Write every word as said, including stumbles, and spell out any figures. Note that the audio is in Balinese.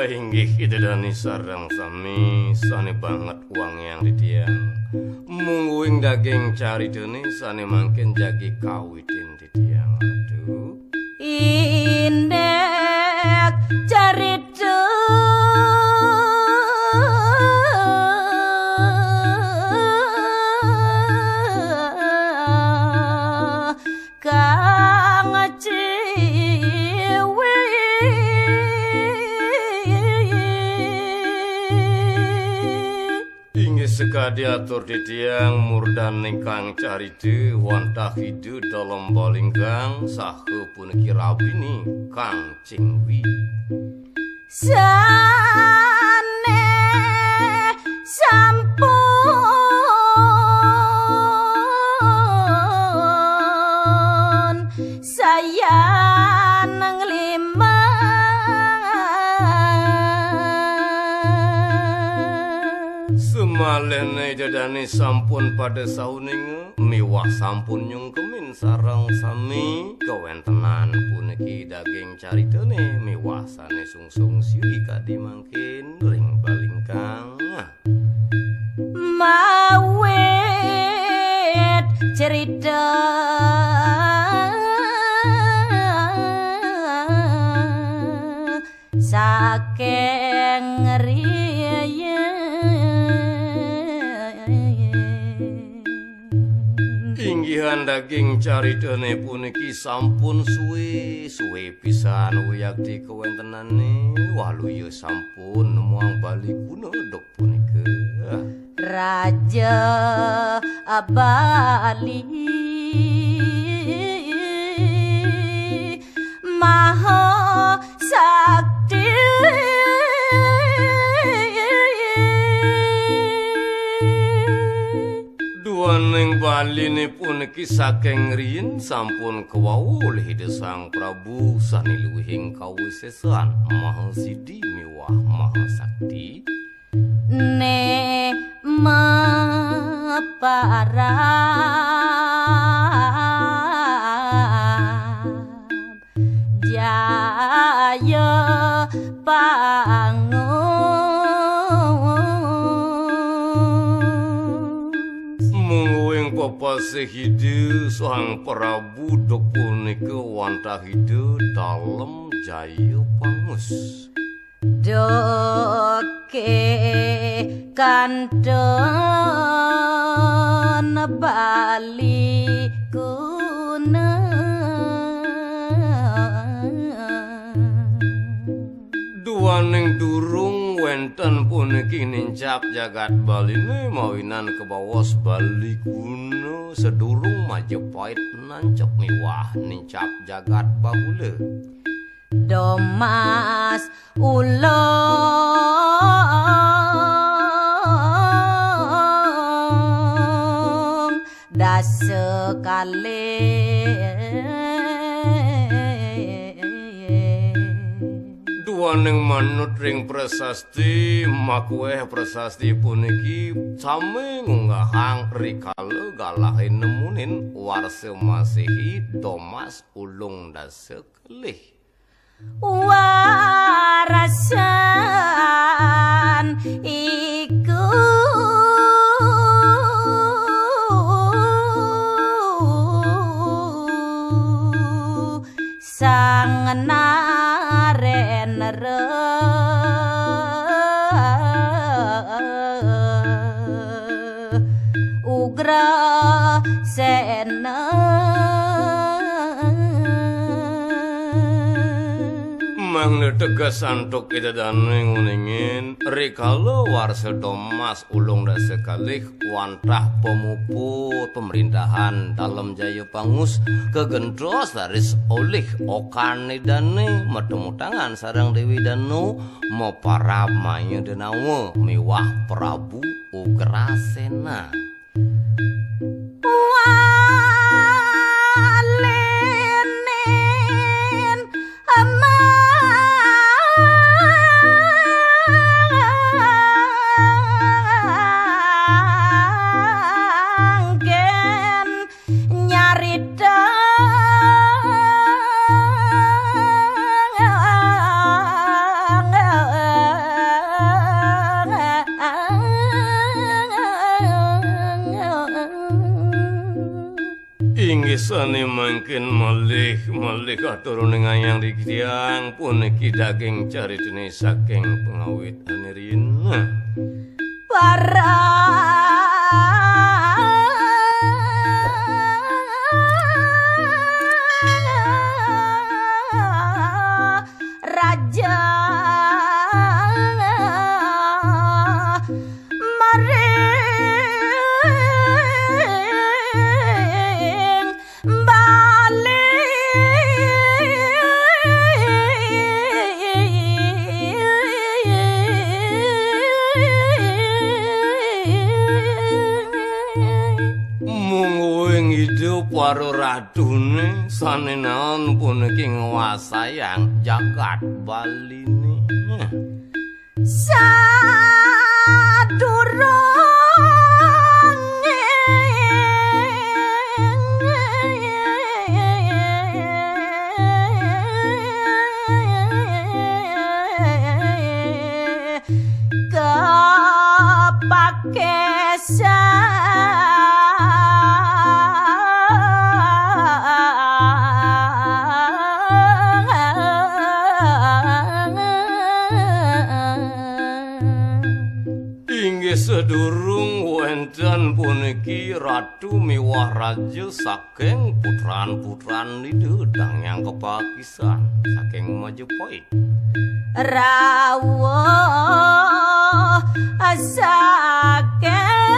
Inggih, Ida Dane sareng sami sane banget wangiang titiang. Mungguing daging caritane sane mangkin jagi kawitin titiang. Aduh. Indek carita kang ciwi. Inggih sekadi atur titiang murdan ingkang carita wantah ida Dalem Balingkang saha puniki rabine kang cingwi. Sane sampun sayan nglimang. Sumalihne Ida Dane sampun pada sauninga miwah sampun nyungkemin sareng sami kawentenan puniki daging caritane miwah sane sungsung siwi kadi mangkin ring Balingkang. Mawit cerita saking riyen. Inggihan daging caritane puniki sampun suwe, suwe pisan wiakti kawentenane, waluya sampun nemuang Bali Kuna duk punika. Raja Bali Maha Sakti. Duaning Baline puniki saking riyin sampun kawau olih Ida Sang Prabu sane luwihing kawisesan, Maha Sidi miwah Maha Sakti. Ne maparab jaya pangus. Mungguing pepasih Ida Sang Prabu duk punika wantah Ida Dalem Jaya Pangus. Doke kantun Bali Kuna. Duaning durung wenten puniki nincap jagat Baline mawinan kabaos Bali Kuna sadurung Majapahit nancep miwah nincap jagat bahula. Domas ulung dasa kalih. Duaning manut ring prasasti, makueh prasasti puniki sami ngunggahang rikala galahe nemunin warsa Masehi Domas ulung dasa kalih. Warasan iku Sang Narendra Ugrasena. Mangda teges antuk Ida Dane nguningin, rikala warsa Domas ulung dasa kalih wantah pamuput pemerintahan Dalem Jaya Pangus kagentos raris olih okan Ida Dane matemu tangan sareng Dewi Danu maparab maya denawa miwah Prabu Ugrasena. Walenen manggen nyarita Ini mangkin malih, malih atur ning ayang ri tiyang puniki daging caritane saking pengawit anirin. Para raja maring Bali. Mungguing ida para radune sane naon puniki nguasayang jagat Baline. Sadurunge kepake sang. Inggih sedurung wenten puniki ratu miwah raja saking putran-putran Ida Dang yang kepakisan saking Majapahit. Rawuh saking